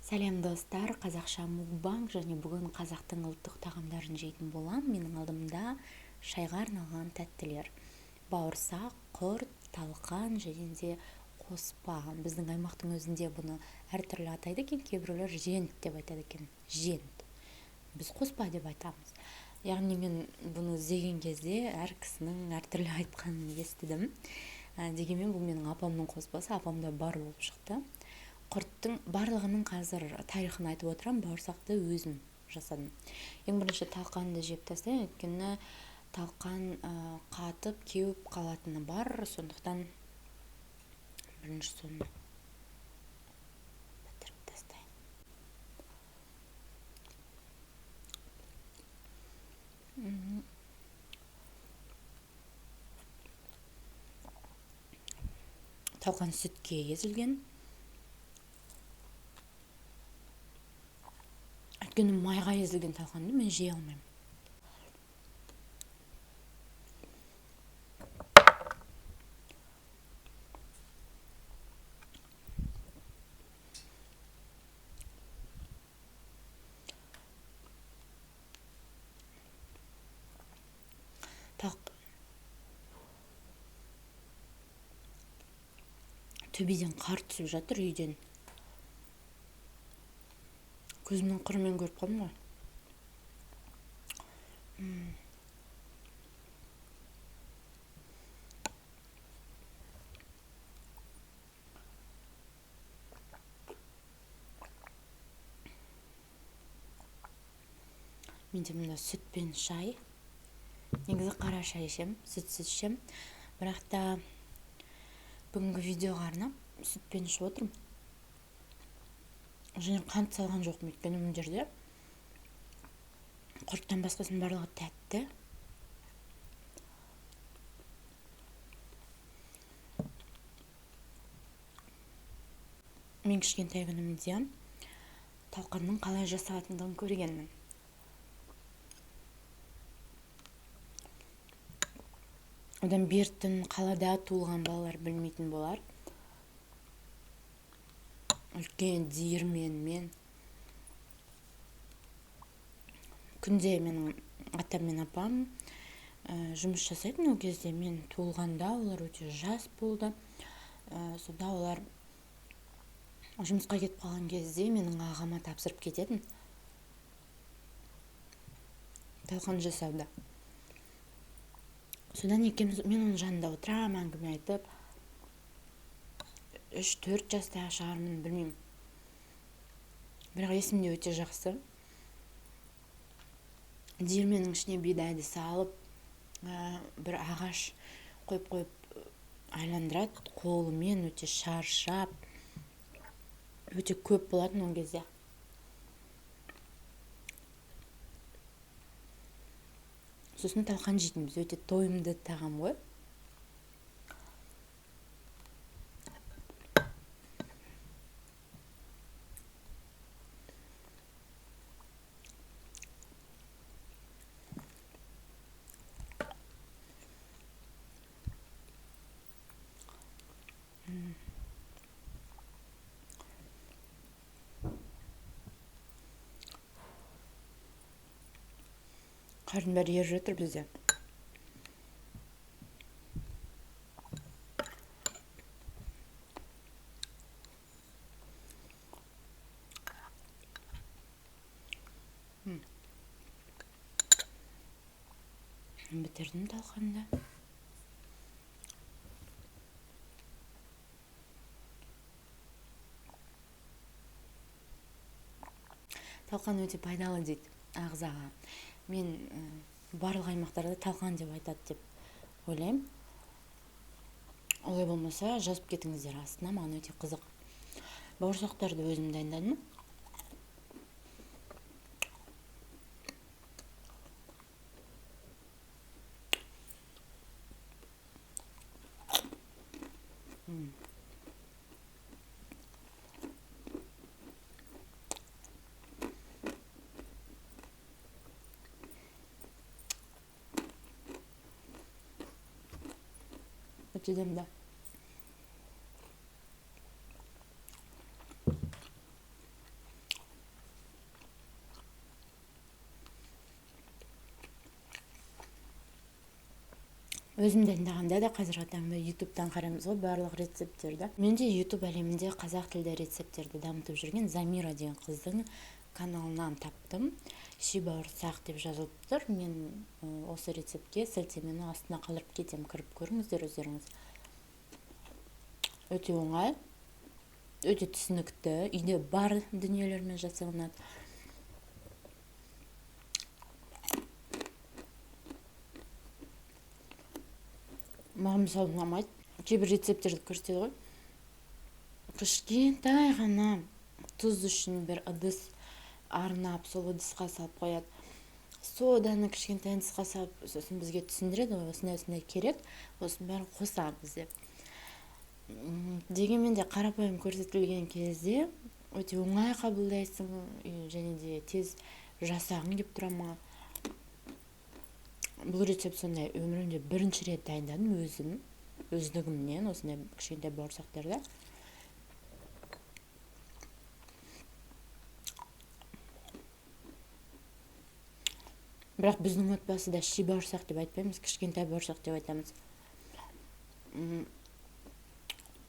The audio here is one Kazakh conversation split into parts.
Сәлем, достар! Қазақша мукбанг және бүгін қазақтың ұлттық тағамдарын жейтін болам. Менің алдымда шайға арналған тәттілер: бауырсақ, құрт, талқан және де қоспа. Біздің аймақтың өзінде бұны әртүрлі атайды екен. Кейбіреулер жент деп айтады екен, жент. Біз қоспа деп айтамыз. Яғни мен бұны іздеген кезде әр кісінің әртүрлі айтқанын естідім. Дегенмен бұл менің апамның қоспасы, апамда бар болып шықты. Құрттың барлығының қазір тарихын айтып отырамын. Бауырсақты өзім жасадым. Ең бірінші талқанды жеп тастайын, өйткені талқан қатып, кеуіп қалатыны бар, сондықтан бірінші соны бітіріп тастайын. Талқан сүтке езілген, өйткені майға езілген талқанды мен жей алмаймын. Төбеден қар түсіп жатыр, үйден көзімнің қырымен көріп қалдым ғой. Менде мында сүт пен шай. Негізі қара шай ішемін, сүтсіз ішемін, бірақ та бүгінгі видеоға арнап сүтпен ішіп отырмын. Және қант салған жоқпын, өйткені мына жерде құрттан басқасының барлығы тәтті. Мен кішкентай күнімде талқанның қалай жасалатындығын көргенмін. Одан бертін қалада туылған балалар білмейтін болар. Үлкен диірменмен күнде менің атам мен апам жұмыс жасайтын. Ол кезде мен туылғанда олар өте жас болды. Сонда олар жұмысқа кетіп қалған кезде менің ағама тапсырып кететін талқан жасауды. Содан екеуміз, мен оның жанында отырамын, әңгіме айтып, 3-4 жастағы шығармын, білмеймін, бірақ есімде өте жақсы. Диірменнің ішіне бидайды салып, бір ағаш қойып қойып айландырады қолымен, өте шаршап, өте көп болатын ол кезде. Сосын талқан жейтінбіз, өте тойымды тағам ғой. Қардың бәрі еріп жатыр бізде. Бітірдім талқанды. Талқан өте пайдалы дейді ағзаға. Мен барлық аймақтарда талқан деп айтады деп ойлаймын. Олай болмаса жазып кетіңіздер астына, маған өте қызық. Бауырсақтарды өзім дайындадым. Өте дәмді. Өзім дайындағанда да қазіргі таңда ютубтан қараймыз ғой барлық рецепттерді. Мен де ютуб әлемінде қазақ тілді рецепттерді дамытып жүрген Замира деген қыздың каналынан таптым. Ши бауырсақ деп жазылып тұр. Мен осы рецептке сілтемені астына қалдырып кетемін, кіріп көріңіздер өздеріңіз. Өте оңай, өте түсінікті, үйде бар дүниелермен жасалынады. Маған мысалы ұнамайды. Кейбір рецепттерді көрсетеді ғой. Кішкентай ғана тұз үшін бір ыдыс арнап, сол ыдысқа салып қояды. Соданы кішкентай ыдысқа салып, сосын бізге түсіндіреді ғой, осындай осындай керек, осының бәрін қосамыз деп. Дегенмен де қарапайым көрсетілген кезде өте оңай қабылдайсың және де тез жасағың келіп тұра ма. Бұл рецепт сондай өмірімде бірінші рет дайындадым өзім, өздігімнен осындай кішкентай бауырсақтарды. Бірақ біздің отбасыда ши бауырсақ деп айтпаймыз, кішкентай бауырсақ деп айтамыз.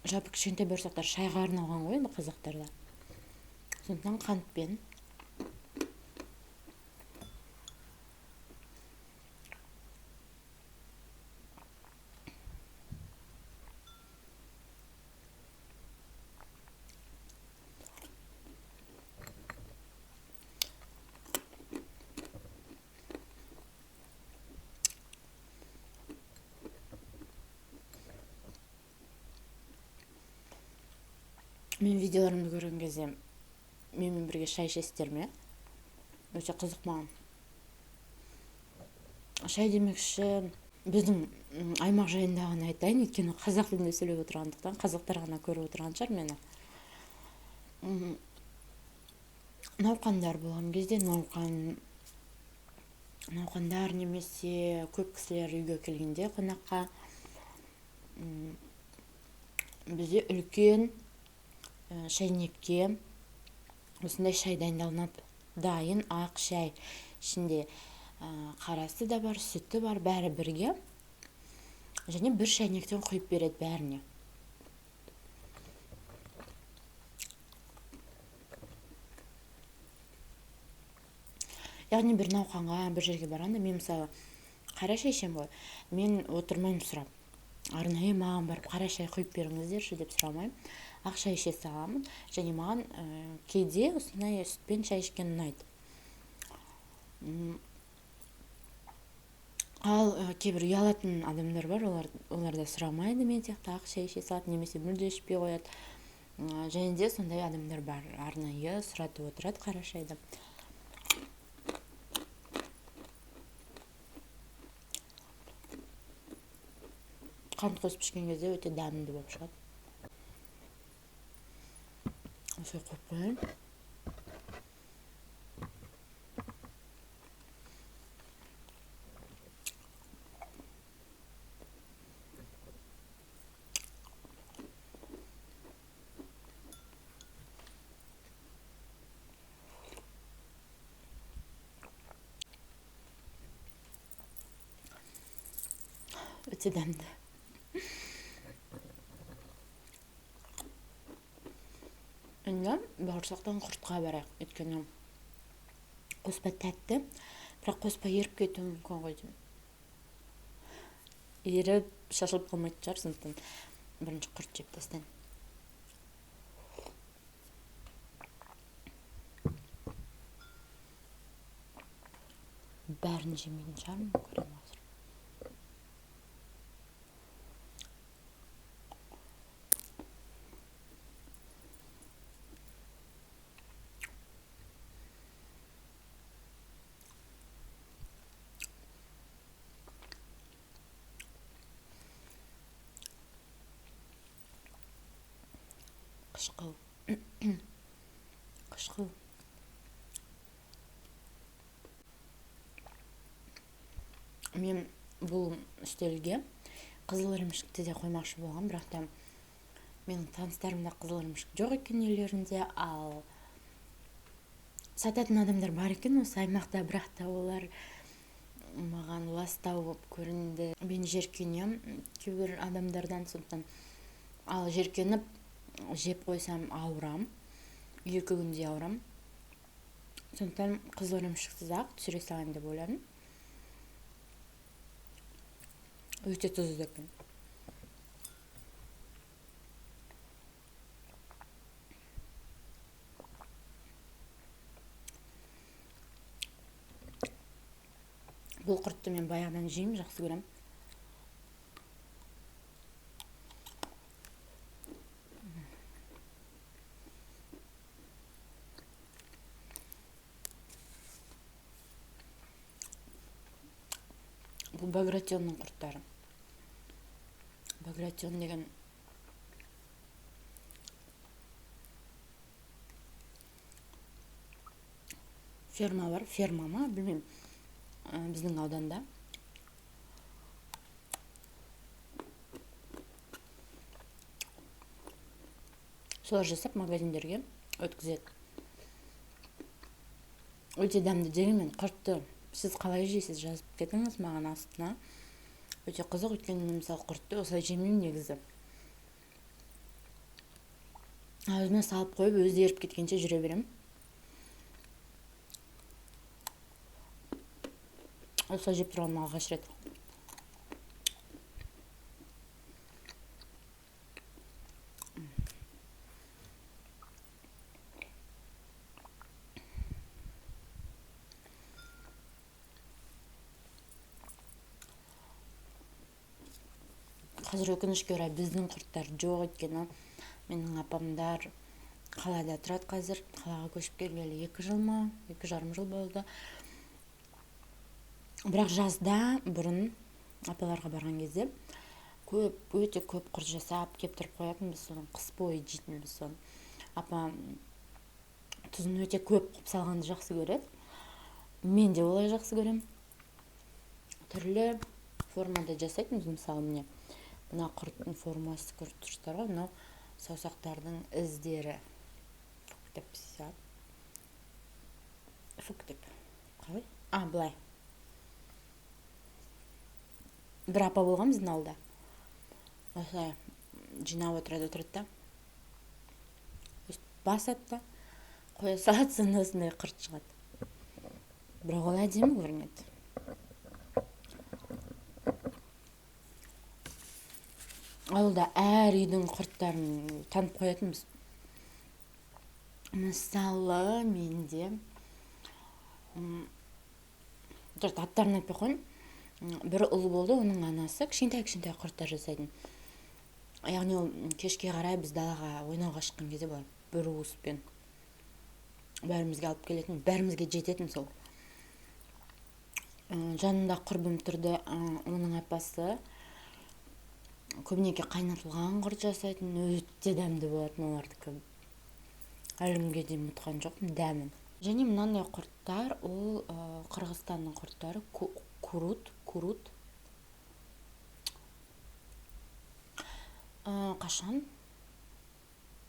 Жалпы кішкентай бауырсақтар шайға арналған ғой енді қазақтарда. Сондықтан қантпен. Мен видеоларымды көрген кезде менімен бірге шай ішесіздер ме? Өте қызық маған. Шай демекші, біздің аймақ жайында ғана айтайын, өйткені қазақ тілінде сөйлеп отырғандықтан қазақтар ғана көріп отырған шығар мені. Науқандар болған кезде, науқандар немесе көп кісілер үйге келгенде қонаққа, бізде үлкен шәйнекке осындай шай дайындалынады. Дайын ақ шай. Ішінде қарасы да бар, сүті бар, бәрі бірге. Және бір шәйнектен құйып береді бәріне. Яғни бір науқанға, бір жерге барғанда мен мысалы қара шай ішемін ғой. Мен отырмаймын сұрап. Арнайы маған барып қара шай құйып беріңіздерші деп сұрамаймын. Ақ шай іше саламын. Және маған кейде осындай сүтпен шай ішкен ұнайды. Ал кейбір ұялатын адамдар бар, олар да сұрамайды мен сияқты, ақ шай іше салады немесе мүлде ішпей қояды. Және де сондай адамдар бар, арнайы сұратып отырады қара шайды. Қант қосып ішкен кезде өте дәмді болып шығады. Осылай қойып қояйын. Өте дәмді. Енді бауырсақтан құртқа барайық, өйткені қоспа тәтті, бірақ қоспа еріп кетуі мүмкін ғой деймін. Еріп шашылып қалмайтын шығар, сондықтан бірінші құрт жеп тастайын. Бәрін жемейтін шығармын, көремін қазір. Қышқыл. Қышқыл. Мен бұл үстелге қызыл ірімшікті де қоймақшы болғам, бірақ та менің таныстарымда қызыл ірімшік жоқ екен үйлерінде, ал сататын адамдар бар екен осы аймақта, бірақ та олар Маған ластау болып көрінді. Мен жеркенем кейбір адамдардан, сондықтан ал жеркеніп жеп қойсам ауырам, 2 күндей ауырам. Сондықтан қызыл ірімшіксіз-ақ түсіре салайын деп ойладым. Өте тұзды екен. Бұл құртты мен баяғыдан жеймін, жақсы көремін. Бұл Багратионның құрттары. Багратион деген ферма бар, ферма ма, білмеймін, біздің ауданда. Солар жасап магазиндерге өткізеді. Өте дәмді. Дегенмен құртты сіз қалай жейсіз, жазып кетіңіз маған астына. Өте қызық, өйткені мен мысалы құртты осылай жемеймін негізі. Аузыма салып қойып, өзі еріп кеткенше жүре беремін. Осылай жеп тұрғаным алғаш рет. Қазір өкінішке орай біздің құрттар жоқ, өйткені менің апамдар қалада тұрады қазір. Қалаға көшіп келгелі 2 жыл ма, 2,5 жыл болды. Бірақ жазда бұрын апаларға барған кезде өте көп құрт жасап кептіріп қоятынбыз, соны қыс бойы жейтінбіз соны. Апа тұзын өте көп қып салғанды жақсы көреді. Мен де олай жақсы көремін. Түрлі формада жасайтынбыз. Мысалы, міне мына құрттың формасы көріп тұрсыздар ғой, мынау саусақтардың іздері. Фук деп салып. Фук деп. Қалай? А, былай. Бір апа болған біздің ауылда. Осылай жинап отырады, отырады да. Өстіп басады да, қоя салады, сонда осындай құрт шығады. Бірақ ол әдемі көрінеді. Ауылда әр үйдің құрттарын танып қоятынбыз. Мысалы, менде, жұрт аттарын айтпай қояйын. Бір ұл болды, оның анасы кішкентай-кішкентай құрттар жасайтын. Яғни ол кешке қарай біз далаға ойнауға шыққан кезде былай бір уыспен бәрімізге алып келетін, бәрімізге жететін сол. Жанында құрбым тұрды, оның апасы көбінесе қайнатылған құрт жасайтын, өте дәмді болатын олардікі. Әлі күнге дейін ұмытқан жоқпын дәмін. Және мынандай құрттар, ол Қырғызстанның құрттары, курут, курут. Қашан?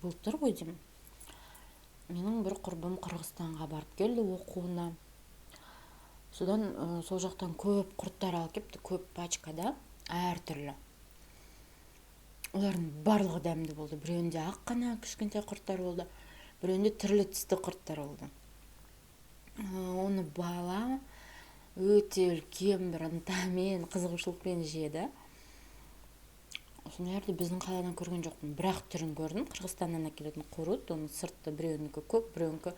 Былтыр ғой деймін. Менің бір құрбым Қырғызстанға барып келді оқуына. Содан сол жақтан көп құрттар алып келіпті, көп пачкада, әртүрлі. Олардың барлығы дәмді болды. Біреуінде ақ қана кішкентай құрттар болды, біреуінде түрлі түсті құрттар болды. Оны бала өте үлкен бір ынтамен, қызығушылықпен жеді. Сондайларды біздің қаладан көрген жоқпын. Бірақ түрін көрдім. Қырғызстаннан әкелетін қурут, оның сырты біреуінікі көк, біреуінікі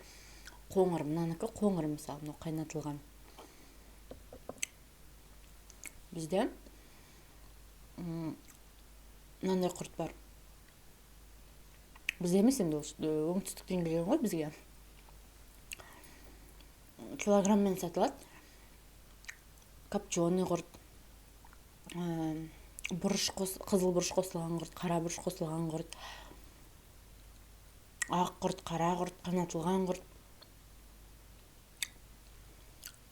қоңыр. Мынанікі қоңыр мысалы, мынау қайнатылған. Бізде мынандай құрт бар. Бізде емес енді, ол оңтүстіктен келген ғой бізге. Килограмммен сатылады. Копченый құрт, бұрыш қызыл бұрыш қосылған құрт, қара бұрыш қосылған құрт, ақ құрт, қара құрт, қайнатылған құрт,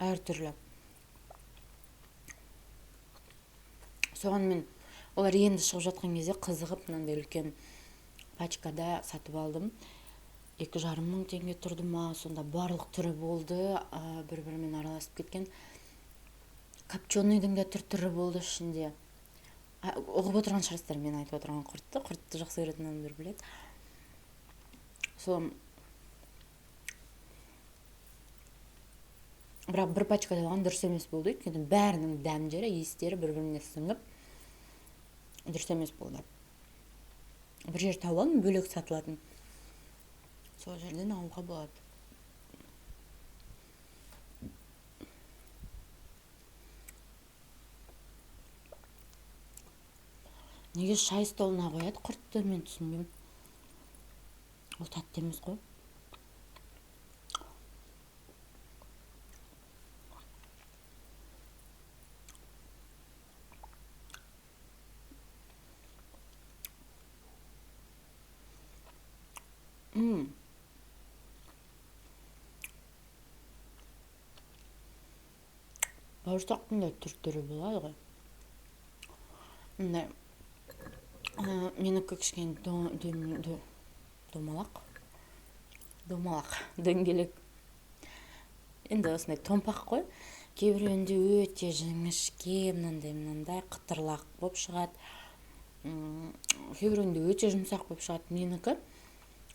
әртүрлі. Соған мен олар енді шығып жатқан кезде қызығып мынандай үлкен пачкада сатып алдым. 2,5 мың теңге тұрды ма, сонда барлық түрі болды, бір-бірімен араласып кеткен. Копченыйдың да түр-түрі болды ішінде. Ұғып отырған шығарсыздар мен айтып отырған құртты. Құртты жақсы көретін адамдар біледі. Сол бірақ бір пачкада алған дұрыс емес болды, өйткені бәрінің дәмдері, иістері бір-біріне сіңіп дұрыс емес болды. Бір жер тауып алдым, бөлек сатылатын. Сол жерден алуға болады. Неге шай столына қояды құртты, мен түсінбеймін. Ол тәтті емес қой. Бауырсақтың да түр-түрі болады ғой. Мындай, менікі кішкене домалақ, дөңгелек. Енді осындай томпақ қой. Кейбіреуінде өте жіңішке, мынандай қытырлақ болып шығады. Кейбіреуінде өте жұмсақ болып шығады. Менікі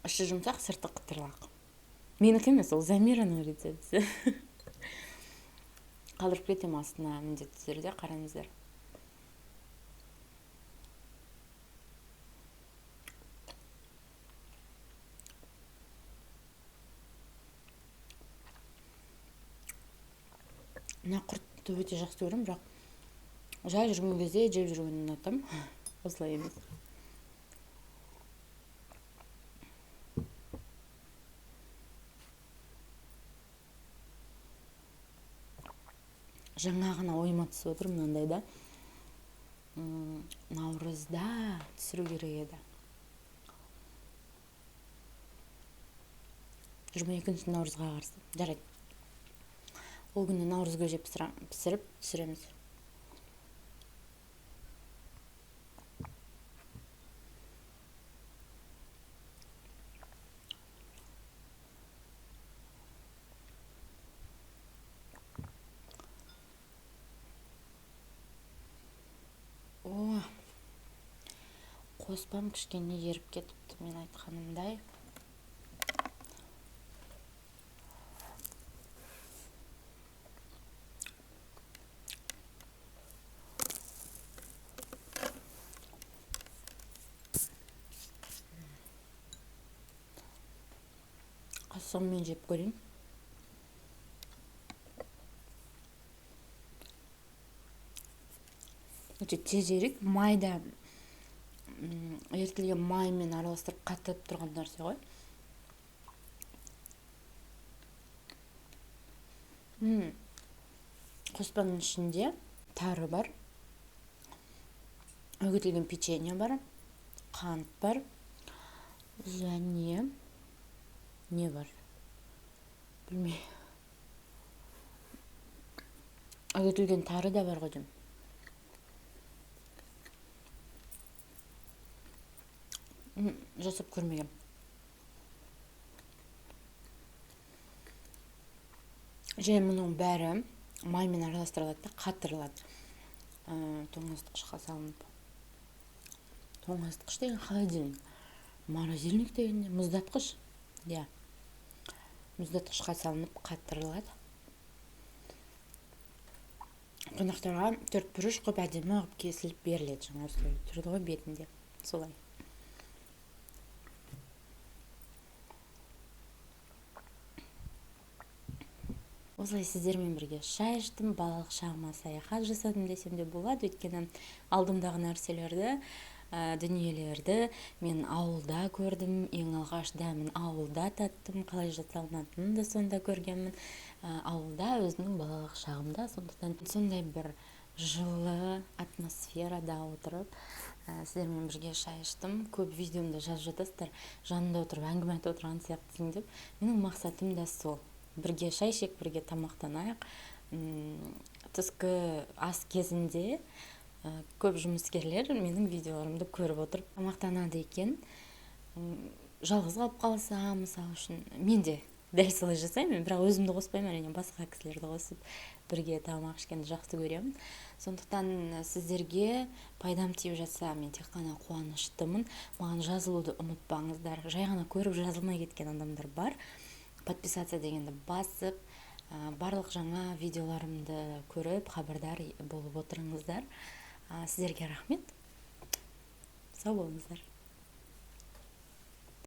іші жұмсақ, сырты қытырлақ. Менікі емес, ол Замираның рецептісі. Қалдырып кетемін астына міндетті түрде, қараңыздар. Мына құртты өте жақсы көремін, бірақ жай жүрген кезде жеп жүргенді ұнатамын. Осылай емес. Жаңа ғана ойыма түсіп отыр мынандай да. Наурызда түсіру керек еді. 22 наурызға қарсы. Жарайды. Ол күні наурыз көже пісіріп түсіреміз. О, қоспам кішкене еріп кетіпті мен айтқанымдай. Қасығыммен жеп көрейін. Өте тез ериді, майда ерітілген маймен араластырып қатып тұрған нәрсе ғой. Қоспаның ішінде тары бар, үгітілген печенье бар, қант бар, және не бар? Білмеймін. Үгітілген тары да бар ғой деймін. Жасап көрмегем. Және мұның бәрі маймен араластырылады да қатырылады. Тоңазытқышқа салынып. Тоңазытқыш деген холодильник. Морозильник деген не? Мұздатқыш. Иә. Мұздатқышқа салынып қатырылады. Қонақтарға төрт бұрыш қылып әдемі қылып кесіліп беріледі. Жаңа осылай тұрды ғой бетінде. Солай. Осылай сіздермен бірге шай іштім, балалық шағыма саяхат жасадым десем де болады, өйткені алдымдағы нәрселерді, дүниелерді мен ауылда көрдім, ең алғаш дәмін ауылда таттым, қалай жасалынатынын да сонда көргенмін. Ауылда өзімнің балалық шағымда, сондықтан сондай бір жылы атмосферада отырып, сіздермен бірге шай іштім. Көп видеомда жазып жатасыздар, жанында отырып әңгіме айтып отырған сияқтысың деп. Менің мақсатым да сол. Бірге шай ішек, бірге тамақтанайық. Түскі ас кезінде көп жұмыскерлер менің видеоларымды көріп отырып тамақтанады екен. Жалғыз қалып қалса, мысал үшін, мен де Дәл солай жасаймын мен, бірақ өзімді қоспаймын, әрине, басқа кісілерді қосып, бірге тамақ ішкенді жақсы көремін. Сондықтан сіздерге пайдам тиіп жатса, мен тек қана қуаныштымын. Маған жазылуды ұмытпаңыздар. Жай ғана көріп, жазылмай кеткен адамдар бар. Подписаться дегенді басып, барлық жаңа видеоларымды көріп, хабардар болып отырыңыздар. Сіздерге рахмет, сау болыңыздар.